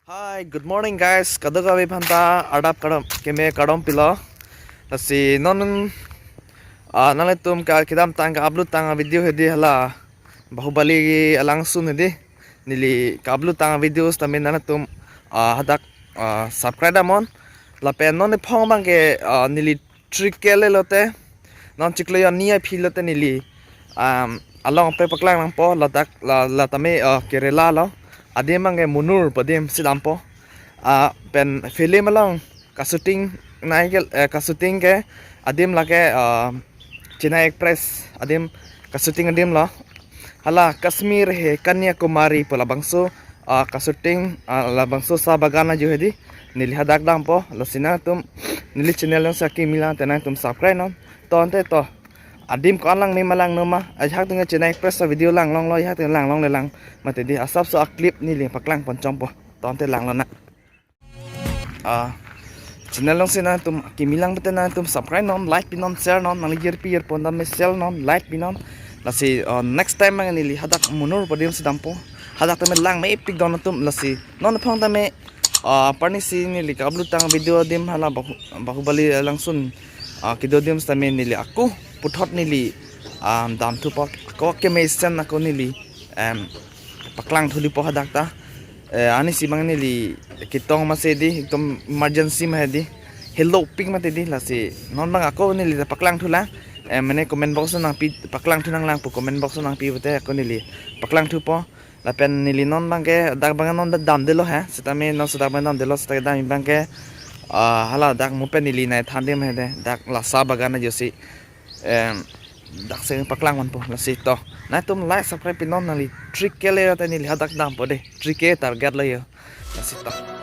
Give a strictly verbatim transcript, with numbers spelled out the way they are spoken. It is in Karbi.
Hi, good morning guys. Kadokave aphanta adap kardom, keme kardom pilo. Lasi non, ah, nanglitum ke kedamtang ke-upload tang video hedi hala Bahubali alangsun hedi. Neli ke-upload tang video sitame nanglitum, ah, hadak, ah, subscribe damnon. Lapen non niphong abangke, ah, neli three K lelote, non chiklo hini aphi lote neli, um, along pe paklang nangpo ladak la, la tame, uh, Kerala lo. Adim abangke Munnar pu adim si dampo. Uh, pen film along ka-shooting nai ke, eh, ka-shooting ke adim lake, uh, Chennai Express adim ka-shooting adim lo. Hala Kashmir he Kanyakumari pu labangso, ah, ka-shooting, ah, labangso sa bagan ajo hedi. Neli hadak dampo, lasi nangtum neli channel along si kimi lang te nangtum subscribe non. To ante to. Adim ko-an lang me ma langno ma. Ajahak atum Chennai Express video langlonglo, ajahak atum langlongle lang. Mate di asapso a-clip neli paklang pon chompo. To ante langlonang. Ah, channel along si nangtum kimi lang pute nangtum subscribe non, like pinon, share non, nangli jirpi jirpo tame share non, like pinon. Lasi, ah, next time abang neli hadak Munnar pu adim si dampo. Hadak tame lang mepik don atum, lasi non niphong tame, ah, parni si neli ke-upload tang video adim hala Bahu-, Bahubali alangsun, ah, kedo adim sitame neli ako puthot neli, ah, damthupo, ako kemesen ako neli, em, paklangthu lipo hadak ta. Eh, arnisi abang neli ketong masi di, ekdom emergency ma hedi. Hello pik mati di, lasi non abang ako neli ta paklangthu lang. Eh, mane comment box nangpi, paklangthu nanglang pu comment box nangpi pute ako neli paklangthupo. Lapen neli non abangke dak abang non damdelo he. Sitame non sita abang damdelo, sita dam abangke, ah, hala dak mo pen neli nai than adim hedi. Dak la sa bagan ajo si, em, dak si paklang ponpo, lasi to. Nangtum like subscribe pinon, nangli three K lelote neli hadak dampo de. Three K target lo yo. Lasi to.